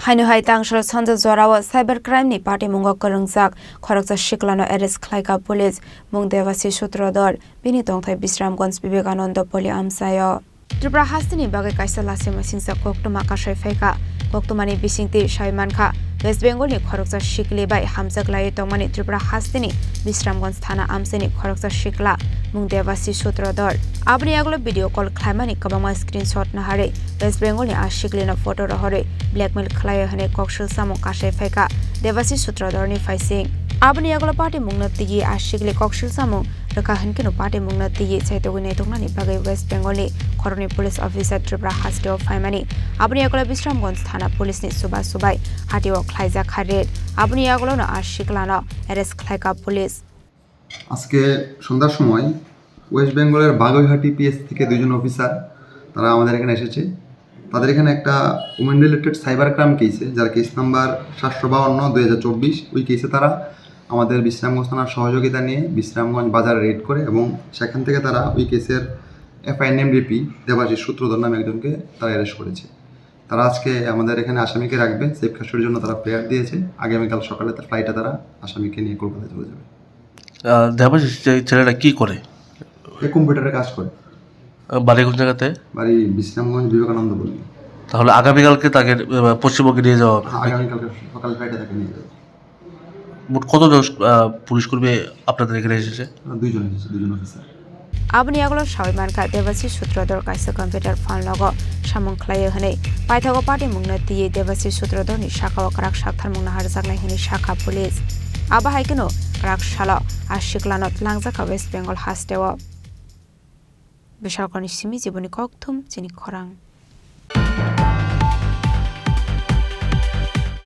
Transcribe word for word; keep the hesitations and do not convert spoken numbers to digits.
Haino hai tangsal sanja jorao cyber crime ni patimungo kwrwngjak khoroksa siklano arrest khlaikha police, mung Debasi Sutrodhar, bini tongthai Bisramganj Vivekananda Poli amchaio. Tripura hasteni bagwi kaisa lachimasingcha koktwma kasai phaikha. Koktwmani bisingtwi sai mankha, West Bengal ni khoroksa sikli bai hamjak laiwi tongmani Tripura hasteni Bisramganj thana amchaini khoroksa sikla, mung Debasi Sutrodhar. Aboni yagulo video call khlaimani kwbangma screenshot naharwi West Bengal ni a siklino photo rohorwi blackmail khlaio hwnwi koksil samung kasai phaikha Debasi Sutrodhar ni phaising. Aboni yagulo party mungno twiwi a sikli koksil samung rwkha hwnkhe no party mungno twiwi chaitogwi naitoknani bagwi West Bengal ni khoroknwi police officer Tripura hasteo phaimani. Aboni yagulo Bisramganj thana police ni chuba chubai hatio khlaijak kha raid. Aboni yagulo no a siklano arrest khlaikha police. আজকে সন্ধ্যার সময় ওয়েস্ট বেঙ্গলের বাগুইহাটি পিএস থেকে দুইজন অফিসার, তারা আমাদের এখানে এসেছে। তাদের এখানে একটা উমেন রিলেটেড সাইবার ক্রাইম কেসে, যার কেস নাম্বার সাতশো বাউান্ন দুই হাজার চব্বিশ, ওই কেসে তারা আমাদের বিশ্রামগঞ্জ থানার সহযোগিতা নিয়ে বিশ্রামগঞ্জ বাজার রেড করে এবং সেখান থেকে তারা ওই কেসের এফআইআর নেম রিপি দেবাশিস সূত্রধর নামে একজনকে তারা অ্যারেস্ট করেছে। তারা আজকে আমাদের এখানে আসামিকে রাখবে, সেফ কাস্টডির জন্য তারা প্রেয়ার দিয়েছে। আগামীকাল সকালে তার ফ্লাইটে তারা আসামিকে নিয়ে কলকাতায় চলে যাবে। আহ, দেবাশিস যে ছেলেটা কি করে? এ কম্পিউটারে কাজ করে। আহ, বাড়ি কোন জায়গাতে? বাড়ি বিশ্রামগঞ্জ বিবেকানন্দ পল্লী। তাহলে আগামীকালকে তাকে, আহ, পশ্চিমবঙ্গে নিয়ে যাওয়া হবে। হ্যাঁ, আগামীকালকে সকালে ফ্লাইটে তাকে নিয়ে যাবে। মোট কতজন, আহ, পুলিশ কর্মী আপনাদের এখানে এসেছে? আহ, দুইজন এসেছে, দুইজন officer. Aboni yagulo sawi mankha Debasi Sutrodhar kaisa computer phone logo samung khlaio hwnwi. Paithago party mungno twiwi Debasi Sutrodhar ni sakao kwrak saktharmung naharjaknai hwnwi sakha police. Abo hai kheno kwrak salo a siklano twlangjakha West Bengal hasteo. Bishalkani simi jiboni kokthum chini khorang.